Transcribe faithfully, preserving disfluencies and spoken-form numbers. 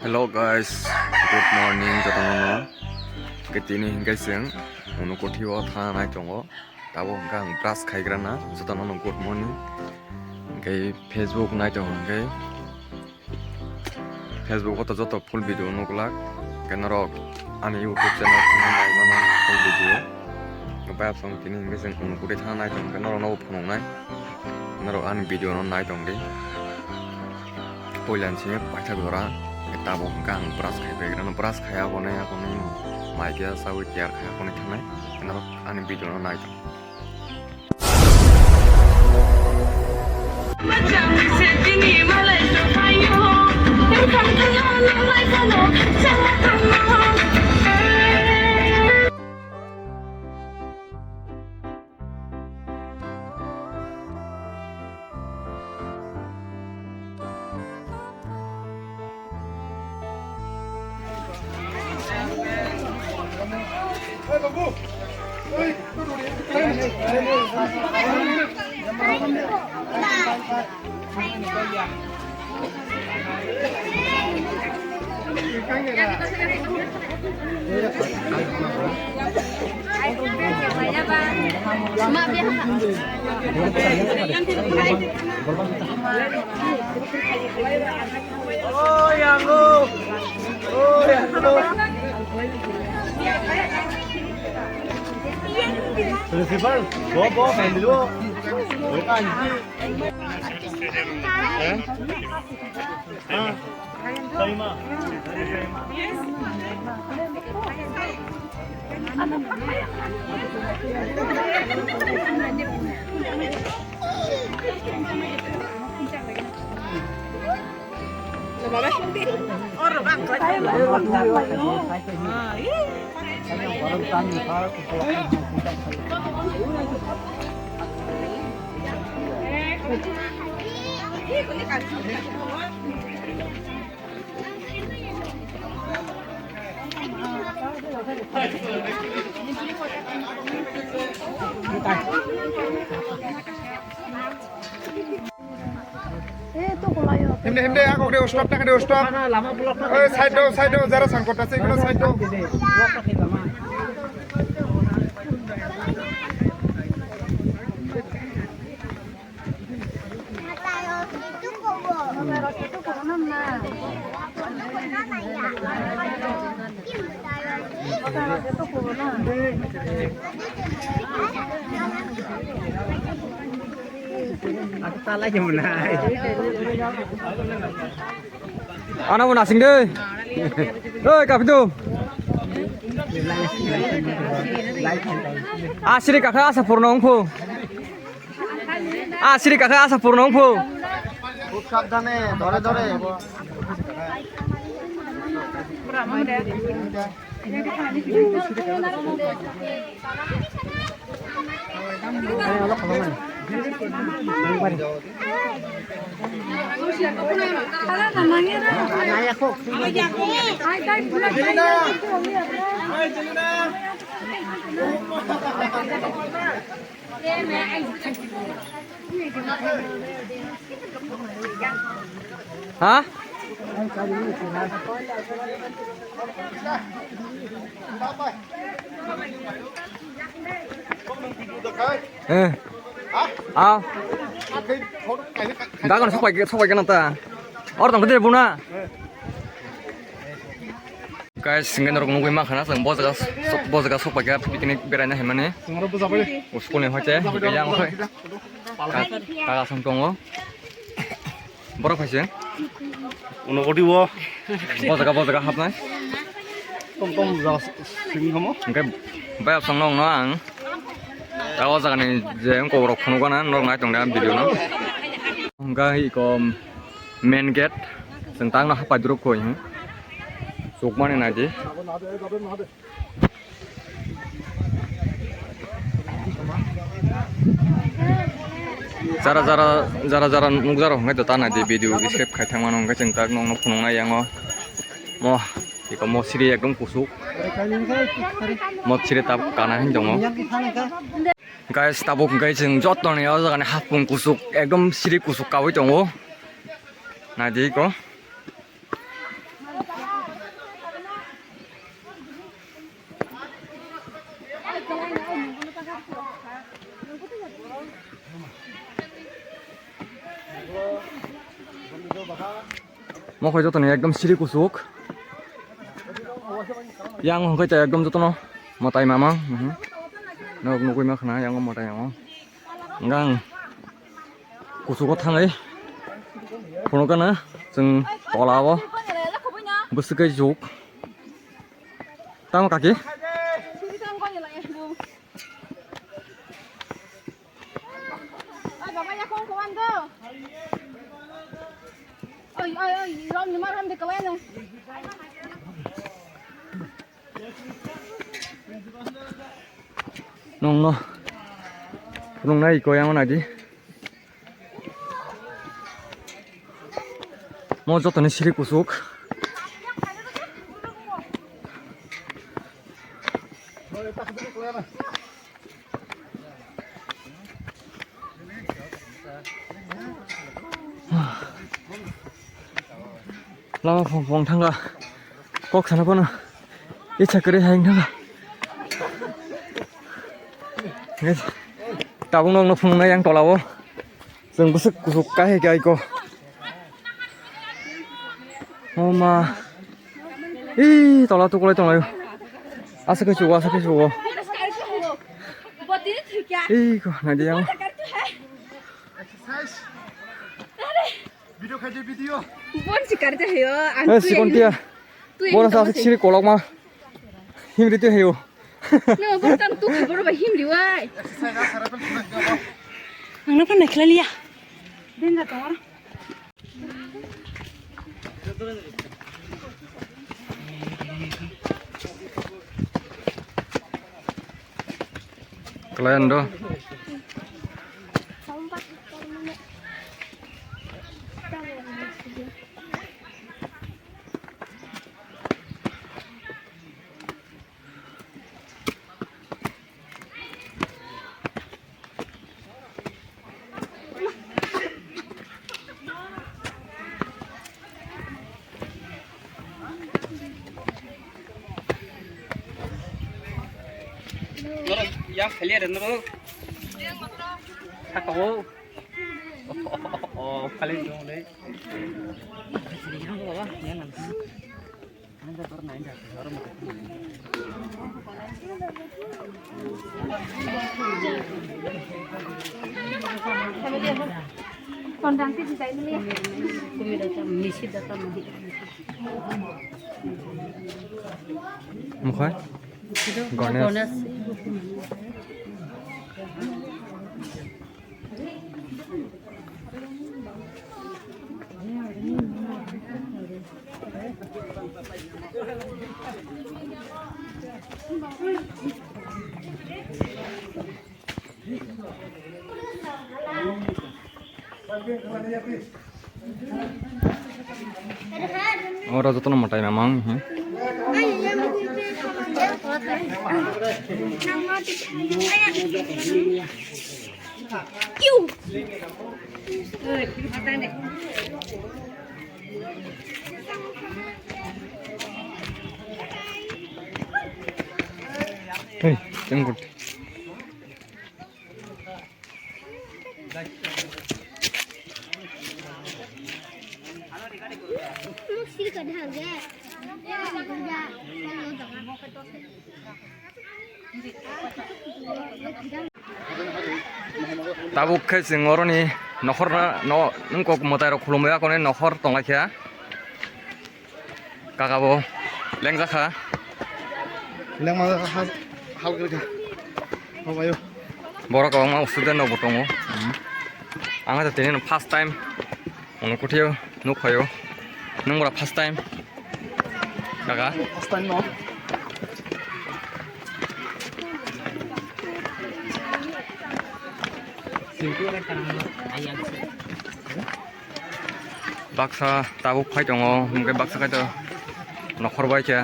Hello guys, good morning jotono no. Hwnkhe tini hwnkhe chwng Unakoti o thana nai tongo. Tabuk hwnkhe ang brush khaigrana jotono no good morning. Hwnkhe Facebook nai tongo hwnkhe Facebook o to joto full video nuglak. Hwnkhe norok ani YouTube channel thangwi nai mano full video. Hwnkhe bayap song tini hwnkhe chwng Unakoti thana nai tongo hwnkhe norok no phunuknai. Norok ani video no nai tong di. Puila ni simi paithak jora. Tabuk hwnkhe ang brush khai paigrano. Brush khai aboni, aboni mai khe chawi tiyar khai aboni thanai. Norok ani video no nai tong. Principal, bo, bo, bandilo. Himde, himde, ako de stop, taka de stop. Oi, side do, side do, jara sangkota se, igulo side do. Ano mo nasing de. Oi, kapitu. Asiri kakha asa purno ungphu. Asiri kakha asa purno ungphu. Khub sabdhane, dhore dhore. Ha? Eh. Ah. Dagon sok pai, sok pai kana ta. Or tong de buna. Guys, hingke norok nugui mankha na, chwng bo jaga, bo jaga sok paikha picnic beraina hinmani. School ni hoite, yang hoi. Kaka song tongo. Borok hai se. Unakoti o. Bo jaga, bo jaga hapnai. Tom tom jaga sing kamo. Hingke bayap song nong no ang. Ta o jaga ni je wngkok rok phunukgana norok nai tongdi a video no. Hingke iko main gate. Chwng tangno hapai duruk koi, hmm. Chukmani naidi. Jara, jara, jara, jara nukjaro hwnkhe ta naidi video skip khai thangmano hwnkhe chwng tak nokno phunuknai yango. Mo, iko mo siri ekdom kusuk. Mo siri ta kana hin tongo. Guys, tabuk hwnkhe chwng jottoni o jagani hapung kusuk, ekdom siri kusuk kaui tongo. Naidi iko. Mo khe joto ni ekdom siri kuchuk. Yang hwnkhe ekdom joto no mwtai mamang. Mhm. Nok nugwi ma khna yang mwtai mamang. Gang kuchugo thangwi phunukgana chwng tola o bwswk khe juk. Tamo kaki? Oi, baba, ya kong kuan do. Oi, oi, oi, rom ni mar rom de kalai na. Nongno phunuknai iko yang nadi. Mo jotoni siri kuchuk. Lama phong phong thangkha. Kok sana phano icha kwrwi hai wngkha. Tabuk nokno phunuknai yang tola o. Chwng bwswk kuchuk kahai kahai ko. O ma. Ih, tola tukulai tonglaio. Asa khe chugo, asa khe chugo. Ih, ko, naidi yang. Video khai de video. Bon si kar de hayo, ang Eh, tu sikon yang tia. Tu yang Bona sa tu sik siri kolok ma. Himri tu hayo. No, bon tam tu khubor ba himri wai. Ang na pan naikhlaliya. Din da tor. Klai ando. Norok yang khalia de norok. Sakao. Oh, khalia dong le. Yang baba, yang nang. Mokhe? Ganesh. Oro jotono mwtai mamang, hmm. Hey, tengkot. Tabuk khe chwng oroni nokhorno, no, nwng kok mwtairok khulumwi akonwi nokhor tonglaikha. Kaka bo lengjak kha. Lengma hal, hal kwrwi kha. Obayo. Borok kwbangma student rok bo tongo. Hmm. Ang khe tini no first time. Ono kuthio nuk phaio. Nung bora first time. Kaka. First time no. Baksa tabuk phai tongo, hwnkhe baksa kaitor nokhor bai khe